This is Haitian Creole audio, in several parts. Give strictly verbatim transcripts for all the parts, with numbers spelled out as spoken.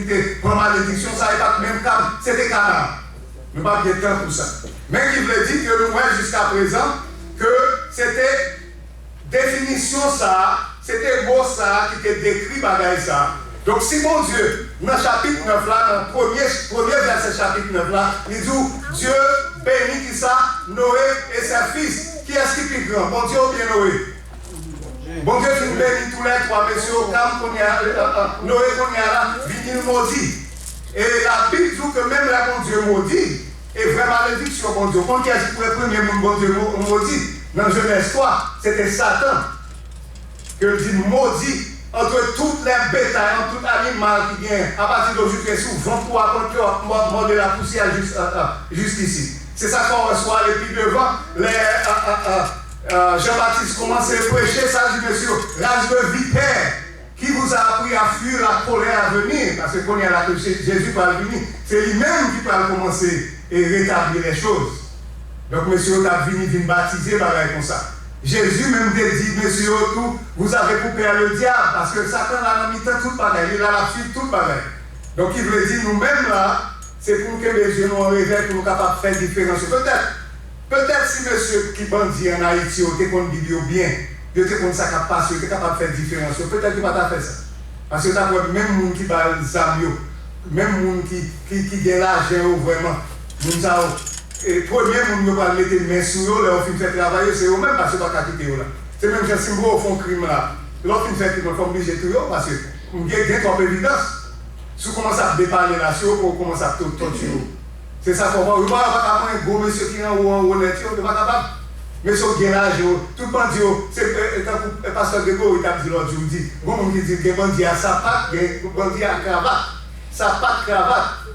ki te pran malediksyon sa, e pa t menm Kam, se te Kanaan. Nou p ap gen tan pou sa. Men ki vle di ke nou wè jiskaprezan ke se te definisyon sa a, se te mo sa a ki te dekri bagay sa a. Donk, si Bondye, nan chapit nèf la, nan premye, premye vèsè chapit nèf la, li di w, Dye beni ki sa? Noé et ses fils. Kiyès ki pi gran, Bondye oubyen Noé? Bondye fin beni toulètwa mesye yo, Kam kounye a, euh, euh, Noé kounye a la, vini l modi. E Labib di w ke menm lè Bondye modi, e vrè malediksyon Bondye, ou konn kiyès ki te premye moun Bondye mo-, modi? Nan Jenèz twa, se te Satan. Ke l di modi, entre toutes les bétails, entre tout animal ki gen, apati de jou ke sou vant ou apant yo ap mò-, mòde lapousyè jis, euh, euh, jiskisi. Se sa k fè w wè si w ale pi devan, lè, euh, euh, euh, euh, Jan Batis kòmanse preche, sa l di, mesye, race de vipères, qui vous a appris à fuir la colère à venir? Paske kounye a la ke Je-, Jezi pral vini, se li menm ki pral kòmanse e retabli lè choz. Donk, mesye yo t ap vini, vin batize, bagay konsa. Jezi menm te di mesye yo tou, vous avez pour père le diable, paske Satan la nan mitan tout bagay, li la, l ap swiv tout bagay. Donk, ki vle di, nou menm la, se pou nou kenbe zye nou an revè, pou nou kapab fè diferans yo. Petèt, petèt si mesye ki bandi ann Ayiti yo te konn Bib yo byen, yo te konn sa k ap pase, yo te kapab fè diferans yo, petèt yo pa ta fè sa. Paske yo t ap wè menm moun ki ba yo zam yo, menm moun ki, ki, ki gen lajan yo vrèman, moun sa yo, e premye moun yo pral mete men sou yo lè yo fin fè travay yo, se yo menm, paske yo pa ka kite yo la. Se menm jan si m voye w fè yon krim la, lè w fin fè krim lan, fò m blije touye w, paske m gen, gen twòp evidans. Si w kòmanse ap depale la, si yo pran w, kòmanse ap to-, tòtire w. Se sa k fè w pa, yo pa, yo pa ka pran gwo mesye ki anwo, anwo nèt yo, yo pa kapab. Mesye yo gen lajan yo, tout bandi yo, se, e, e, tankou, e, pastè Gregory t ap di lòt jou, l di, gon moun ki di l gen bandi a sapat, gen bandi a kravat. Sapat, kravat.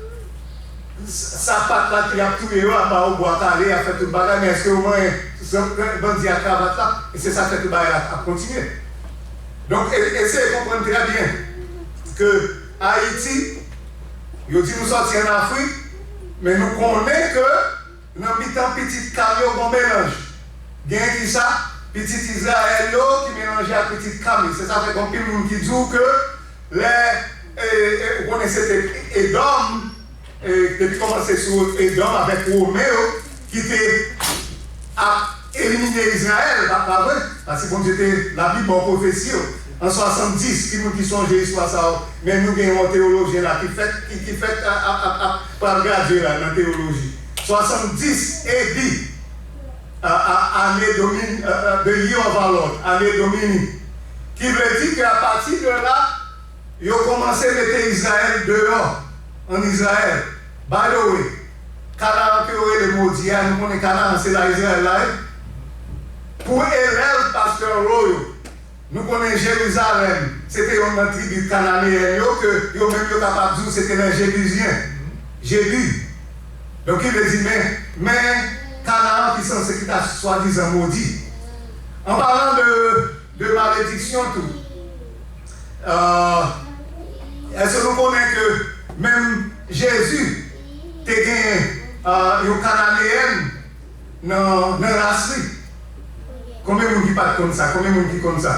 S-, sapat la ki ap touye yo, ap ba yo bwa kale, ap fè tout bagay, men èske yo manyen bandi a kravat la? E se sa k fè tout bagay la ap kontinye. Donk, e-, eseye konprann trè byen ke Ayiti, yo di nou sòti ann Afrik, men nou konnen ke nan mitan pitit Kam yo, gon melanj. Gen ki sa? Pitit Izrayèl yo ki melanje ak pitit Kam yo. Se sa fè gon pil moun ki di w ke lè, e, e, ou konnen se te Edòm, e, depi kòmanse sou Edòm avèk Women yo, ki te ap elimine Izrayèl, pa, pa vre? Paske Bondye te, Labib ba w pwofesi yo. An swasanndis, ki moun ki sonje istwa sa yo? Men nou gen yon teyolojyen la ki fèk, ki, ki fèk a, a, a, a, pral gradye la nan teyoloji. Swasanndis A D, a, a, ane domin-, a, a, the year of our Lord, ane domini. Ki vle di ke apati de la, yo kòmanse mete Izrayèl deyò, ann Izrayèl. By the way, Kanaan ke yo rele modi a, nou konnen Kanaan se la Izrayèl la ye. Pou elèv pastè Rowe yo, nou konnen Jerizalèm, se te yonn nan tribi kananeyèn yo, ke yo menm yo kapab di w se te nan Jebizyen. Jebi. Donk, ki vle di, men, men Kanaan ki sanse, ki ta swadizan modi. An palan de, de malediksyon tou, euh, èske nou konnen ke menm Jezi te gen, euh, yon kananeyèn nan, nan ras li? Konbyen moun ki pa t konn sa? Konbyen moun ki konn sa?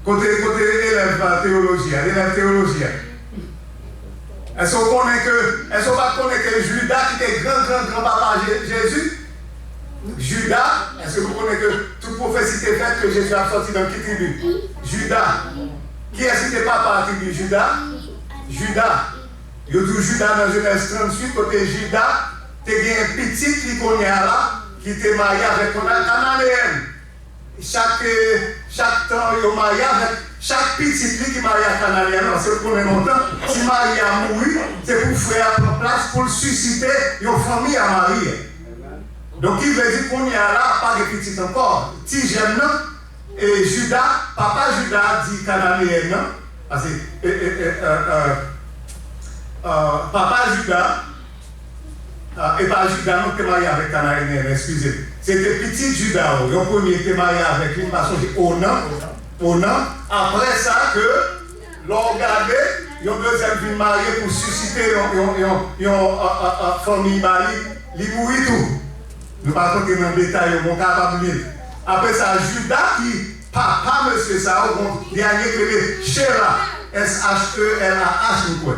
Kote, kote elèv, a, teyoloji a, elèv teyoloji a? Èske w konnen ke, èske w pa t konnen ke Jida, ki te gran, gran, gran papa Je-, Jezi, Jida, èske nou konnen ke tout pwofesi te fèt ke Jezi ap sòti nan ki tribi? Jida. Kiyès ki te papa a tribi Jida? Jida. Yo di w Jida nan Jenèz tranntuit, kote Jida te gen pitit li kounye a la, ki te marye avèk yon kananeyèn. Chak, eh, chak tan yo marye avèk, chak pitit li ki marye ak kananeyèn nan, se pou konnen lontan, si mari a mouri, se pou frè a pran plas pou l sisite yon fanmi a mari a. Donk, ki vle di kounye a la, pa gen pitit ankò. Ti jèn nan, e Jida, papa Jida a di kananeyèn nan, paske, e, e, e, e, e, e, papa Jida, a, e pa Jida non ki te marye avèk kananeyèn, eskize m. Se te pitit Jida yo, yon premye ki te marye avèk li, m pa sonje, Onan. Onan. Apre sa, ke, lè w gade, yon dezyèm vin marye pou sisite yon, yon, yon, yon, a, a, a, fanmi ba li, li mouri tou. Nou pa kontre nan detay yo, men w kapab li l. Apre sa, Jida ki papa mesye sa yo, bon, dènye ki rele Shela, S H E L A H, m kwè.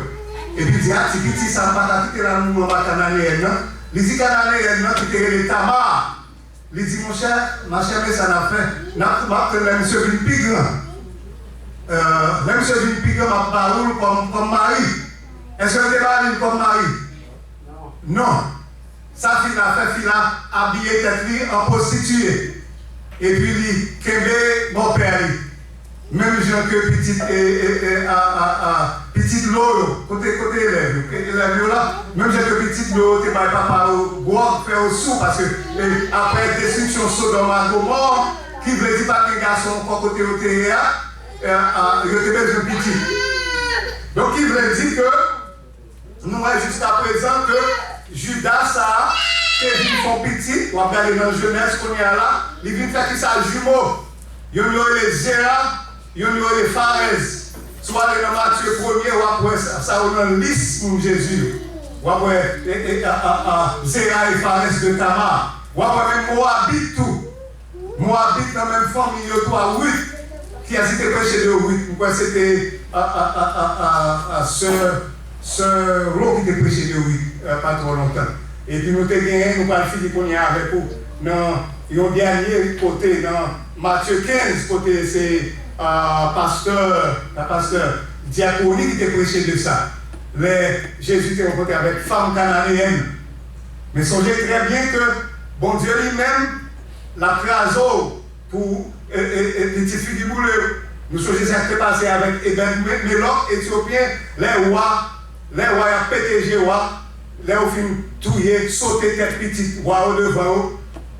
Epi di, a, ti piti sa, m pa ka kite l al mouri anba Kananeyèn nan. Li di Kananeyèn nan ki te rele Tamar. Li di, monchè, machè, men sa n ap fè. N ap, m ap tann lè misye vin pi gran. Lè misye vin pi gran, m ap ba ou l kòm, kòm mari. Èske l te ba li l kòm mari? Non. Sa fi la fè, fi la abiye tèt li an pwostitiye. Epi li kenbe bòpè li. Menm jan ke pitit, e, e, e, a, a, a, pitit Lo yo. Kote, kote elèv yo? Ke elèv yo la? Menm jan ke pitit Lo yo te bay papa yo gwòg, fè yo sou, paske, e, apre destriksyon Sodòm ak Gomò, ki vle di pa t gen gason ankò kote yo te ye a, e, a, yo te bezwen pitit. Donk, ki vle di ke Nou wè jiskaprezan ke Jida sa a te vin fè yon pitit, w ap gade nan Jenèz kounye a la, li vin fè kisa? Jimo. Youn yo rele Zera, youn yo rele Farèz. Si w ale nan Matye premye, w ap wè sa, sa yo nan lis moun Jezi yo. W ap wè e, e, a, a, a, Zera e Farèz de Tamar. W ap wè menm Mowabit tou. Mowabit nan menm fanmi yo tou a Rit. Kiyès ki te preche de Rit? M kwè se te, a, a, a, a, a, a, sè, sè Ro ki te preche de Rit, e, pa twò lontan. Epi nou te genyen, nou pral fini kounye a avèk ou nan yon dènye kote, nan Matye kenz, kote se, a, pastè, pa pastè, dyakoni ki te preche de sa. Lè Jezi te rankontre avèk fanm kananeyèn. Men sonje trè byen ke Bondye li menm, l ap kraze w pou, e, e, e, pitit figi boule yo. Nou sonje sa k te pase avèk Ebèd Me-, Melòk, Etyopyen, lè wa, lè wa y ap pete je wa, lè yo fin touye, sote tèt pitit wa yo devan yo,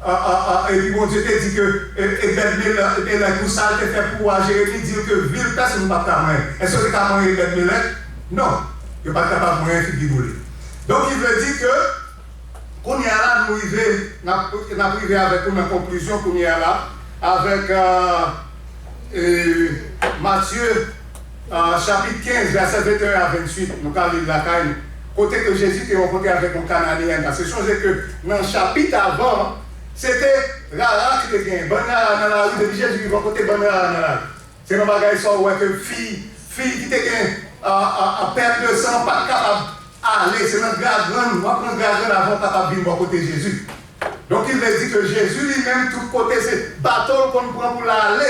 a, a, a, epi Bondye te di ke, e, Ebèd Melè-, Melèk, pou sa l te fè pou wa Jeremi, di l ke vil pèsonn pa t ka manyen. Èske yo te ka manyen Ebèd Melèk? Non. Yo pa t kapab manyen figi boule. Donk, ki vle di ke, kounye a la, nou rive, n ap, n ap rive avèk ou nan konklizyon kounye a la, avèk, e, e, Matye, e, chapit kenz, vèsè venteyen a venntuit, nou ka li l lakay nou. Kote ke Jezi te rankontre avèk yon Kananeyèn. Paske sonje ke nan chapit avan, se te rara ki te genyen. Bann rara nan lari, depi Jezi rive yon kote, bann rara nan lari. Se nan bagay sa w wè ke fi, fi ki te gen, a, a, a, pèt de san pa t kapab ale. Se nan gragrann, w ap pran gragrann avan w kapab vin bò kote Jezi. Donk, ki vle di ke Jezi li menm, tout kote, se bato l konn pran pou l ale,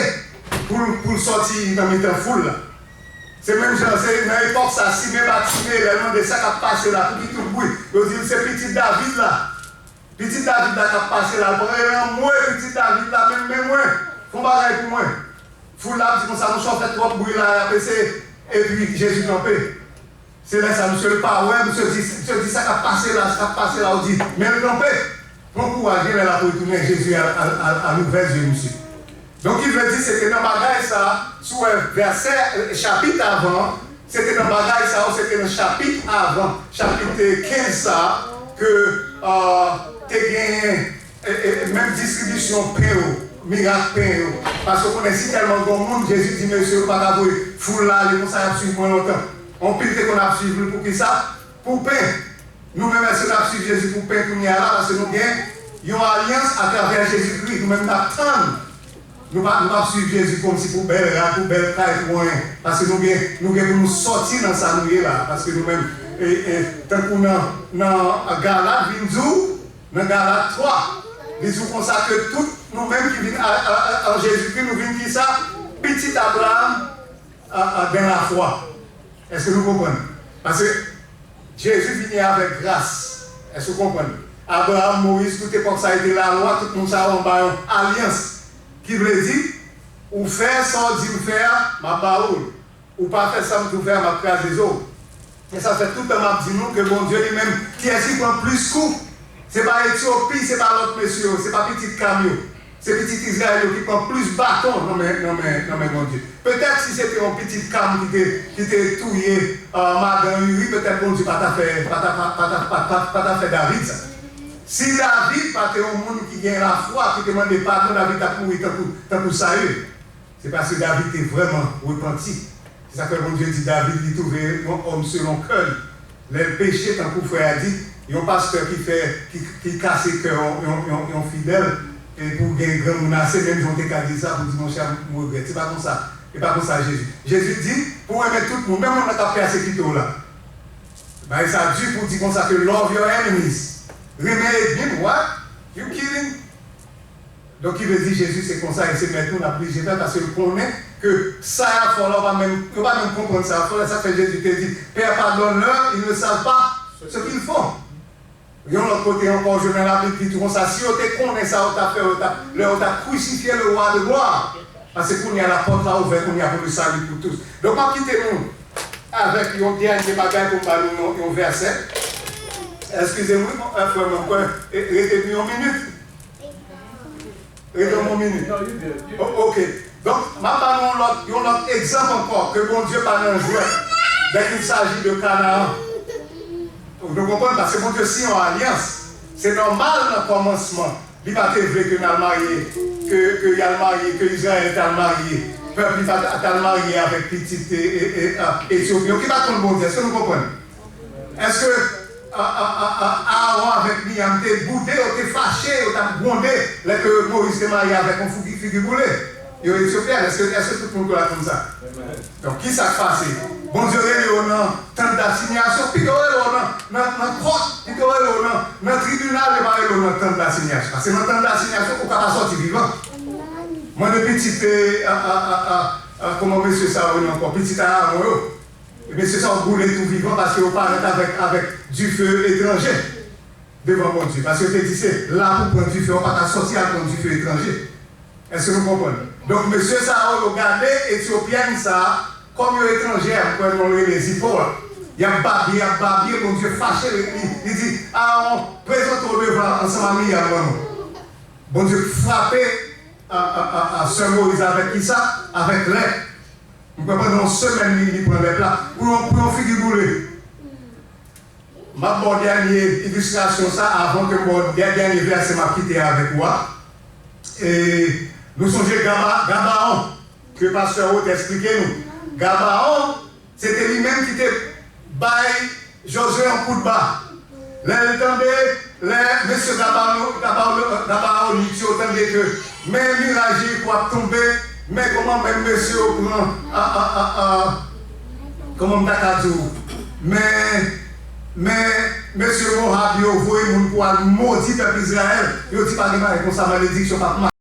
pou l, pou l sòti nan mitan foul la. Se menm jan, se nan epòk sa, Simen Batime, lè l mande sa k ap pase la, pou ki tout bri, yo di l se pitit David la. Pitit David la k ap pase la, l pran rele anmwe, pitit David la, men, men mwen, fè yon bagay pou mwen. Foul la ap di konsa, monchè, w fè twòp bri la, y ap eseye. Epi Jezi kanpe. Se lè sa, misye l pa wè, misye di, misye di sa k ap pase la, sa k ap pase la, ou di, men l kanpe. Pran kouraj, genlè l ap retounen, Jezi al, al, al, al ouvè zye misye. Donk, ki vle di, se te nan bagay sa, si w wè vèsè, e, chapit avan, se te nan bagay sa yo, se te nan chapit avan, chapit kenz sa, ke, e, te genyen, e, e, menm distribisyon pen yo, mirak pen yo. Paske w konnen si tèlman gen moun, Jezi di, mesye, yo pa ka voye foul la ale konsa, y ap swiv mwen lontan. Anpil te konn ap swiv li pou kisa? Pou pen. Nou menm, èske n ap swiv Jezi pou pen kounye a la? Paske nou gen yon alyans atravè Jezikri. Nou menm, n ap tann. Nou pa, nou p ap swiv Jezi kòmsi pou bèl rad, pou bèl kay, pou anyen. Paske nou gen, nou gen pou nou sòti nan sa nou ye la. Paske nou menm, e, e, tankou nan, nan Galat, vin di w, nan Galat twa, li di w konsa ke tout nou menm ki vin a, a, a, an Jezikri, nou vin kisa? Pitit Abraram, a, a, dans la foi. Èske nou konprann? Paske Jezi vini avèk gras. Èske w konprann? Abraram, Moyiz, tout epòk sa yo te lalwa, tout moun sa yo anba yon alyans. Ki vle di, ou fè sa w di m fè a, m ap ba ou l. Ou pa fè sa m di w fè a, m ap kraze zo w. E sa fè tout tan m ap di nou ke Bondye li menm, kiyès ki pran plis kou? Se pa Etyopi, se pa lòt mesye yo, se pa pitit Kam yo. Se pitit Izrayèl yo ki pran plis baton nan men, nan men, nan men Bondye. Petèt si se te yon pitit Kam ki te, ki te touye, e, madan Iri, petèt Bondye pa ta fè, pa ta, pa, pa ta, pa, pa, pa ta fè David sa. Si David pa te yon moun ki gen lafwa, ki te mande padon, David t ap mouri tankou, tankou Sayil. Se paske David te vrèman repanti. Se sa k fè Bondye di David li twouve yon òm selon kè l. Lè l peche, tankou frè a di, yon pastè ki fè, ki, ki kase kè yon, yon, yon, yon fidèl, e pou gen granmoun ase, menm jan w te ka di sa, pou di, monchè, m regrèt. Se pa konsa. E pa konsa Jezi. Jezi di, pou w renmen tout moun, menm moun nan k ap pèsekite w la. Bagay sa di pou di konsa ke love your enemies. Renmen ènmi w, what? You kidding? Donk, ki vle di Jezi se konsa e se mèt nou n ap blije fè, paske l konnen ke sa y ap fè w la, w pa menm, yo pa menm konprann sa y ap fè w la, sa k fè Jezi te di, Père, pardonne-leur, ils ne savent pas ce qu'ils font. Yon lòt kote ankò, w jwenn nan Labib ki di konsa, si yo te konnen sa yo t ap fè, yo t ap, lè yo t ap crucifier le roi de gloire. Paske kounye a, lapòt la ouvè kounye a pou le salut pour tous. Donk, m ap kite nou avèk yon dènye bagay pou m ba nou yon, yon vèsè. Eskize m, wi, mon, eh, frè mwen, mwen kwè, eh, rete nou yon minit. Rete yon minit. No, you good. You good. O-, ok. Donk, m ap ba nou yon lòt, yon lòt egzanp ankò, ke Bondye pa nan jwèt, dès qu'il s'agit de Canaan. Nou konprann? Paske Bondye siyen yon alyans. Se nòmal nan kòmansman, li pa te vle ke n al marye, ke, ke y al marye, ke Izrayèl t al marye, pèp li pa t, t al marye avèk pitit e, e, e, a, Etyopi yo ki pa t konn Bondye. Èske nou konprann? Èske, a, a, a, a, Aawon avèk Miryam te boude, yo te fache, yo t ap gwonde lè ke Moyiz te marye avèk yon figi, figi boule? Yo Etyopyèn, èske, èske tout moun la konn sa? Donk, ki sa k pase? Bondye rele yo nan tant d'assignation, pito rele yo nan, nan, nan kòt, pito rele yo nan, nan tribinal, yo pa rele yo nan tant d'assignation. Paske nan tant d'assignation, ou ka pa sòti vivan. Mande pitit, eh, a, a, a, a, a, kòman mesye sa yo rele ankò? Pitit Aawon yo. E mesye sa yo boule tou vivan paske yo parèt avèk, avèk dife etranje devan Bondye. Paske yo te di se la pou pran dife, ou pa ka sòti al pran dife etranje. Èske nou konprann? Donk, mesye sa yo, yo gade Etyopyèn sa a, kòm yo etranjè, m kwè non l rele Zipora. Y ap babye, y ap babye, Bondye fache, li, li, li di, Aawon, prezante w devan ansanm a Miryam ban nou. Bondye frape a, a, a, a, sè Moyiz avèk kisa? Avèk lèp. M kwè pandan yon semèn li, li pran lèp la. Pou yon, pou yon figi boule. M ap ba w dènye ilistrasyon sa avan ke m ba w dè-, dènye vèsè m ap kite avèk ou a. E nou sonje Gaba-, Gabaon, ke pastè Wot eksplike nou. Gabaon, se te li menm ki te bay Jozye yon kout ba. Lè l tande, lè mesye Gabaon, Gabaon, Gabaonit yo tande ke men miray Jeriko ap tonbe, men kòman menm mesye yo pran, a, a, a, a, kòman m ta ka di w, men, men mesye Moab yo voye moun pou al modi pèp Izrayèl, yo di pa gen bagay konsa, malediksyon p ap mache.